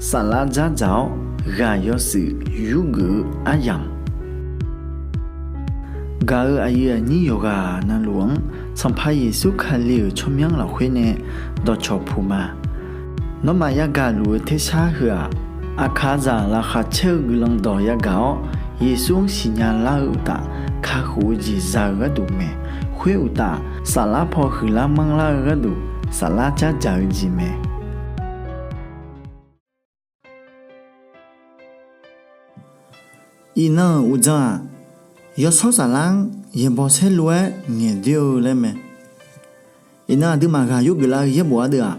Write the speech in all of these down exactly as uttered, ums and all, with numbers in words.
Saflar dzardzaq-awr ghaq yawshuif yurgeuf-eu aryamq, gaq-euq aqyuif aqnyir yawqghaq navluf-anr Sanqpaq Yeqsur Kali-euq tsawrmyanr lafkhoer nae dawqcawq puq ma. Nawmaf yagaq luf-eu tersar heu-aq, aqkaqzaq laqkhaq caer-eu guiqlanq dawq yagaq-awr, Yeqsur-anr siqnya lar-eu uqtaf, kakhof-eu jeq za-eu gharduq mae. Khoer uqtaf, saflar paw huiqlar manrlar-eu gharduq, saflar dzardzaq-eu jeq mae. Iqnan-euq uqdzan-aq, Yawshawr Saflar-anr yaeqbawq saerlu-aer ngaeqdoer-eu laer mae. Iqnan aqduimaf ghaq yurgeuf lar-eu yaerbof ardeuv-aq,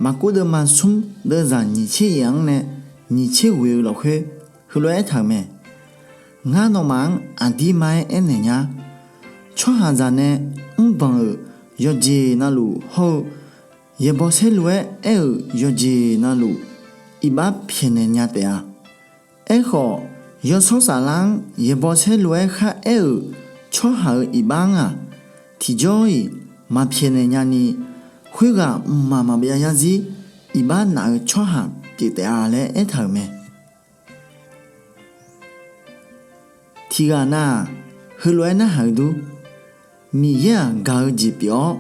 Maqkuv deuvma smr deuvzaq nyiq tser yaef-anr nae nyiq tser ghoeq-eu lafkhoer heulof-aer aertaq-euq mae. Ngar nawmaf-anr aqdirma-aer aernaeq nya. Tsawrhaqzaq nae mrbanq-euq yawqjeq navluf hawr-eu yaeqbawq saerlu-aer aer-euq yawqjeq navluf iqbax pyaeqnaeq nya taef-a. Aerkhawf, Yawshawr Saflar-anr yaeqbawq saerlu-aer kharaer-euq tsawrhaq-euq iqbax-anr-aq, tiqjawr-iq maqpyaeqnaeq nyani, khoerghaq mqmaq maqbyav yarzir iqbax naf-eu tsawrhaq pyeuf taef-a laer aertaq-euq mae. Tiqghaq nav-aq, heulof-aer narhaq-eu dur. Miqyaer-aq gaq-eu jeq pyeuf-awr,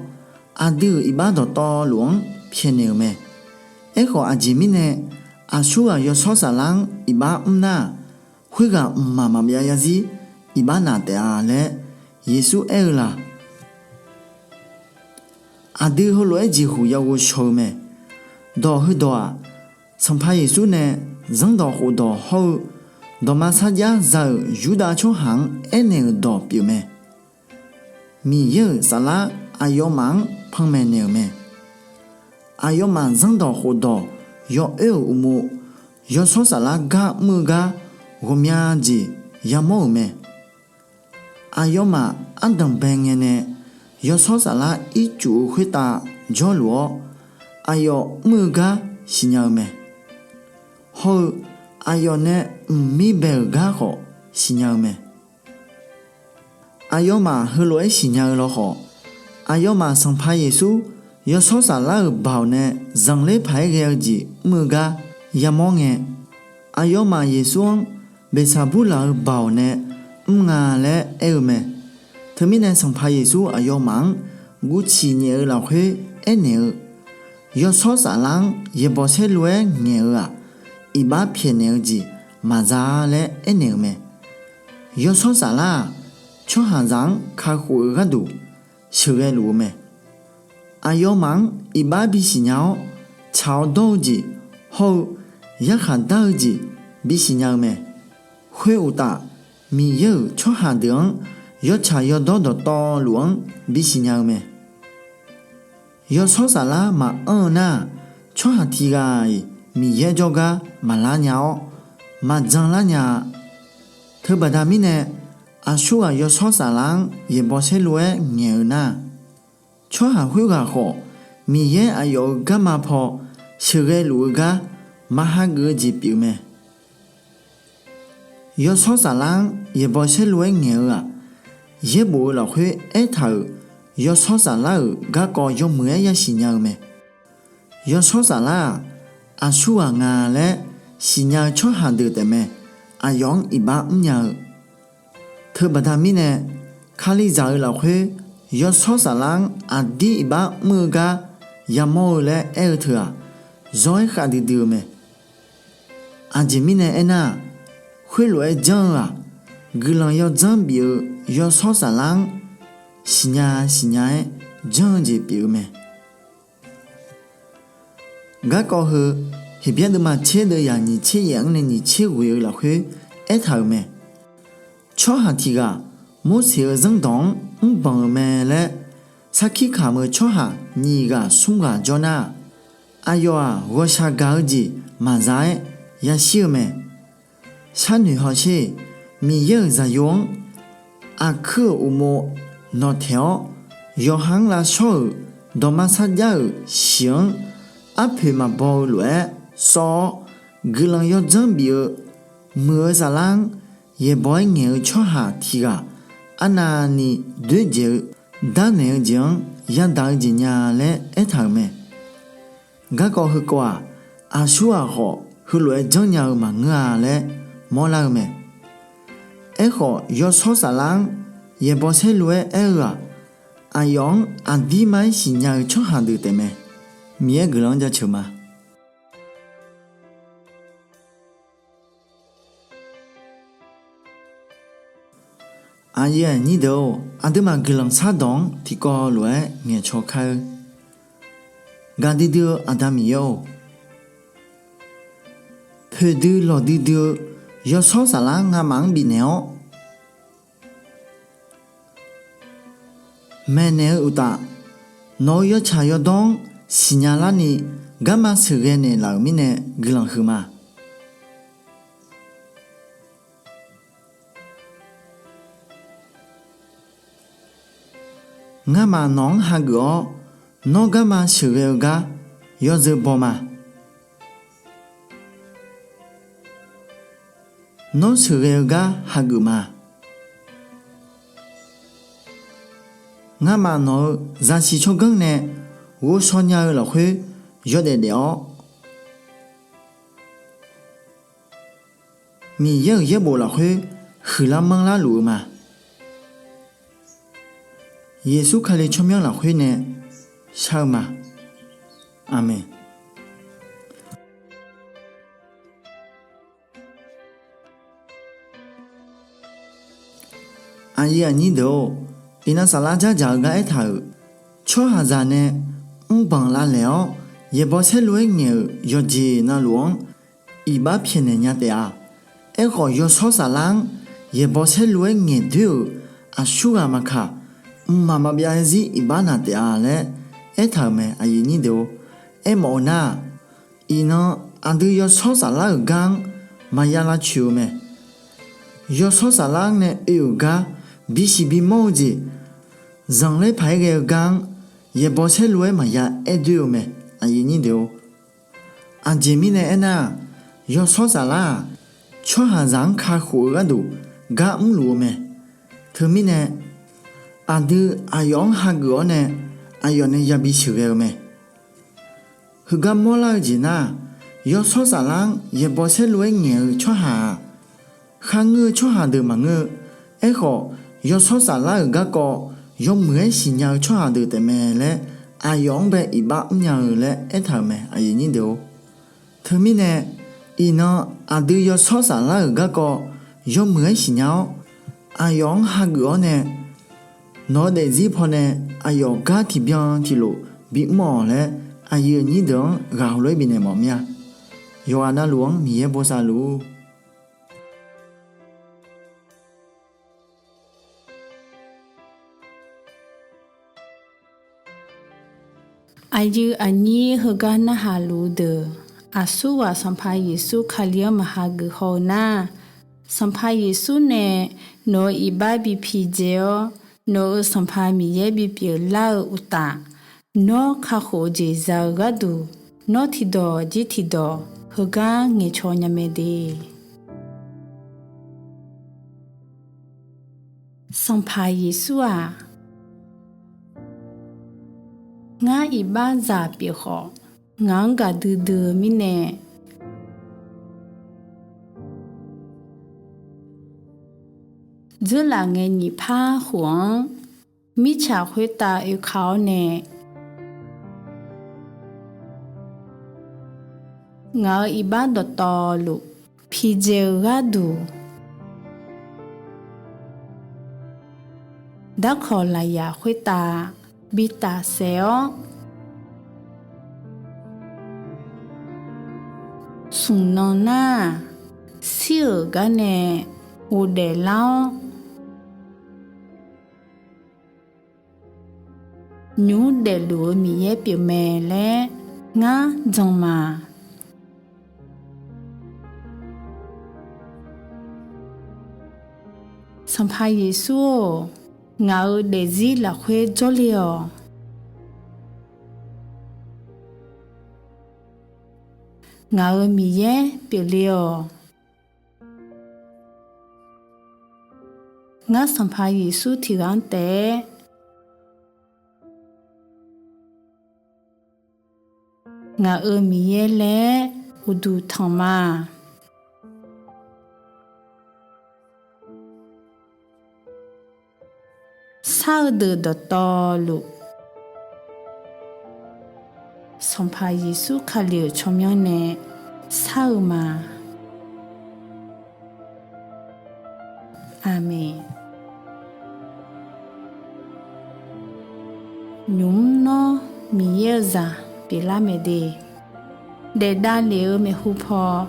aqdui-euq iqbax dawqtawvluf-anr pyaeqnaeq-euq mae. Aerkhawf, aqjeq mirnae aqsurghaq Yawshawr Saflar-anr iqbax mr nar-aq, khoerghaq mqmaq maqbyav yarzir iqbax naf taef-a laer Yeqsur aer-eu la? Aqdui heulof-aer jeqhuq yaghov shaw-eu mae. Dawq heudawq-aq, Sanqpaq Yeqsur nae zanrdawq khofdawq hawr-eu dawqma sarjax za-euq Yurdav tsawrhaq-anr aernaeq-euq dawq pyeufmae. Miqyaer-euq saflar aqyawfmaf-anr panmaeq naeq-euq mae. Aqyawfmaf zanrdawq khofdawq yawoer-euq uqmov, Yawshawr Saflar gar mr-eu gar ghawqmya jeq yamawr-euq mae. Aqyawfmaf ardanqbae ngae nae Yawshawr Saflar ircuf-eu khoertav jawrluf-awr, aqyawf mr-eu gar siqnya-eu mae. Hawr-eu aqyawf nae mqmir bae-euq gar khawf siqnya-eu mae. Aqyawfmaf heulof-aer siqnya-eu lawkhawf, aqyawfmaf Sanqpaq Yeqsur Yawshawr Saflar-euq baoq nae zanqler paq-aer ghae-eu jeq mr-eu gar yamawr ngae, aqyawfmaf Yeqsur-anr Beqsaqburlaq-eu baoq nae mr nga laer aer-eu mae. Teumirnae Sanqpaq Yeqsur aqyawfmaf-anr guvciq nyaef-eu lafkhoer aernaeq-eu, Yawshawr Saflar-anr yaeqbawq saerlu-aer ngaeq-eu-aq, iqbax pyaeqnaeq-eu jeq maqza-a laer aernaeq-euq mae. Yawshawr Saflar-aq, tsawrhaqzaq-anr kakhof-eu gharduq sheuqghae luf-eu mae. Aqyawfmaf-anr iqbax bisiqnya-awr, tsaq-awr dawr-eu jeq hawr-eu yarkhaq dar-eu jeq bisiqnya-eu mae. Khoer uqtaf, Miqyaer-euq tsawrhaq deuq-anr yawtsaq yawdawr dawqtawvluf-anr bisiqnya-eu mae. Yawshawr Saflar maqanr-eu nar-aq, tsawrhaq tiqghaq-iq Miqyaer jawrgar maqlar nya-awr, maqjan lar nya-a. Teubaqda mirnae, aqsurghaq Yawshawr Saflar-anr yaeqbawq saerlu-aer ngaeq-eu nar-aq, tsawrhaq khoerghaq khawf Miqyaer aqyawf-euq garma paw sheuqghae luf-eu gar maq hageuf-eu jeq pyeuf mae. Yawshawr Saflar-anr yaeqbawq saerlu-aer ngaeq-eu-aq, yaerbof-eu lafkhoer aertaq-euq Yawshawr Saflar-euq garkawv yawmuiq-aer yasiq nya-eu mae. Yawshawr Saflar-aq, aqsurghaq nga laer siqnya-eu tsawrhaq deuq taefmae. Aqyawf-anr iqbax mrnya-eu teubaqda mirnae, Kalizaq-eu lafkhoer Yawshawr Saflar-anr aqdir iqbax mr-eu gar yamawr-eu laer aer-eu teu-aq, zawr-aer khavdui dui-eu mae. Aqjeq mirnae aernar-aq, khoerlof-aer janr-eu-aq, guiqlanq yawdzanr bif-eu Yawshawr Saflar-anr siqnya siqnya-aer janr-eu jeq pyeuf-eu mae. Garkawv heu Heqbyaer deuvma tser deuvyaq nyiq tser yaef-anr nae nyiq tser ghoeq-eu lafkhoer aertaq-euq mae. Tsawrhaq tiq ghaq Morseq-euq zanrdawq-anr mrbanq-euq mae laer sarkir kamq-eu tsawrhaq nyiq ghaq smr ghaq jawr nar-aq, aqyawf-aq ghawqshaq gaq-eu jeq maqza-aer yashir-eu mae. Sharnoeq hawsher-eq, Miqyaer-euq Zaqyo-anr aqkuir-euq uqmov nawqtaeq-awr, yawqha-anr lavshawr-euq dawqma sarjax-euq shiq-anr arpoeq maqbaw-eu lof-aer sawv-awr, guiqlanq yawdzanr bif-eu muiq-eu Saflar-anr yaeqbawq-aer ngaeq-eu tsawrhaq tiq ghaq arnavni doerdzaeq-eu darnaeq-eu jeq-anr yadaq-eu jeq nya laer aertaq-euq mae. Garkawv heukawv-aq, aqsurghaq khawf heulof-aer janrnya-eu maqngeur-a laer mawrlar-eu mae. Aerkhawf, yawshawr saflar-anr yaeqbawq saerlu-aer aer-eu-aq, aqyawf-anr aqdir ma-aer siqnya-eu tsawrhaq deuq taefmae. Miqyaer guiqlanq-anr jaceuq ma. Aqyuif aqnyir deuq-or, aqduimaf guiqlanq shardawq-anr tiqkawv lof-aer ngaeqcaw kar-eur. Gaqdui dui-eu Aqda Miqyaer-or, poeqdui lawqdui dui-eu yawshawr saflar ngamaf-anr bifnaeq-awr, maeqnaeq-eu uqtaf, nawq-eu yawtsaq yawdawr-anr siqnya larni garma sheuqghae naeqlaf-euq mirnae guiqlanq huiqma. Ngamaf nawq-anr hageuf-awr, nawr garma sheuqghae-eu gar yawzeu baw ma. Nawr sheuqghae-eu gar hageuf ma. Ngamaf nawq-eu zaqsiq tsawrganr nae ghovshaw nya-eu lafkhoer yawdaef daef-awr, Miqyaer-euq yaerbof lafkhoer huiqlar manrlar luf-eu ma. Yeqsur Kali tsawrmyanr lafkhoer nae shar-eu ma. Aqmeq. Aqyuif aqnyir deuq-or, iqnan saflar dzardzaq-eu gar aertaq-euq, tsawrhaqzaq nae mrbanq lavlaeq-awr yaeqbawq saerlu-aer ngaeq-euq yawqjeq navluf-anr iqbax pyaeqnaeq nya taef-a. Aerkhawf, yawshawr saflar-anr yaeqbawq saerlu-aer ngaeq doer-euq aqsurghaq maqkaq, mqmaq maqbyav-aer zir iqbax naq taef-a laer aertaq-euq mae. Aqyuif aqnyir deuq-or, aermawf-eu nar-aq, iqnan aqdui yawshawr saflar-euq gar-anr maqya lavtsoeq-eu mae. Yawshawr saflar-anr nae oe-euq gar bisiq bimawr-eu jeq, zanqler paq-aer ghae-eu gar-anr yaeqbawq saerlu-aer maqya aer doer-eu mae. Aqyuif aqnyir deuq-or, aqjeq mirnae aernar-aq, yawshawr saflar-aq, tsawrhaqzaq-anr kakhof-eu gharduq gar mrluf-eu mae. Teumirnae, aqdui aqyawf-anr hageuf-awr nae aqyawf nae yabi sheuqghae-eu mae. Heugar mawrlar-eu jeq nar-aq, yawshawr saflar-anr yaeqbawq saerlu-aer ngaeq-eu tsawrhaq-aq, kharngeur-eu tsawrhaq deuq maqngeur-eu. Aerkhawf, yawshawr saflar-euq garkawv yawmuiq-aer siqnya-eu tsawrhaq deuq taefmae laer aqyawf-anr bae iqbax mrnya-eu laer aertaq-euq mae. Aqyuif aqnyir deuq-or, teumirnae iqnan aqdui yawshawr saflar-euq garkawv yawmuiq-aer siqnya-awr, aqyawf-anr hageuf-awr nae nawq-eu daefzir pawnae aqyawf gar tiqbyan tiqlof bimr-awq laer aqyuif aqnyir deuq-anr ghaq heulof-aer bifnaeq mawf mir-a. Yawqghaq navluf-anr Miqyaer bosav luf-ur. Aqyuif aqnyir heugar narhaq luf-eu deuq, aqsurghaq Sanqpaq Yeqsur Kali-anr maqha geuf haw-eu nar, Sanqpaq Yeqsur nae nawq-euq iqbax bi pidzae-awr, nawq-euq Sanqpaq Miqyaer bipyeuf lar-eu uqtaf, nawr kakhof-eu jeq za-eu gharduq, nawr tiqdawq jir tiqdawq heugar ngaeqcaw nya mae de. Sanqpaq Yeqsur-aq, ngar iqbaxzaq pyeuf khawf, ngaq-anr gaqdui dui-eu mirnae, dzeurlaf ngae nyiq par khof-anr mirtsaq khoertav oeka-awr nae, ngaq-euq iqbax dawqtawvluf pidzae-eu gharduq, darkawq lafyaq khoertav bi tafsaef-awr, smq nan nar-aq, shir-euq gar nae ghofdaef lar-awr, nymr daefluf-eu Miqyaer pyeufmae laer ngar jan ma. Sanqpaq Yeqsur-or, ngaq-euq daefzir lafkhoer jawrle-awq. Ngaq-euq Miqyaer pyeufle-awq. Ngar Sanqpaq Yeqsur tiqghaq-anr taef-aer ngaq-euq Miqyaer laer uqduq tanq ma. Sar-eu deuq dawqtawvluf, Sanqpaq Yeqsur Kali-euq tsawrmyanr nae shar-eu ma. Aqmeq. Nymq mr nawr Miqyaer-eu zaq pyeuflar mae de, daefdav lef-eu maeqhu paw,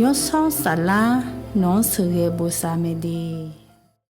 Yawshawr Saflar nawq-anr sheuqghae bosav mae de.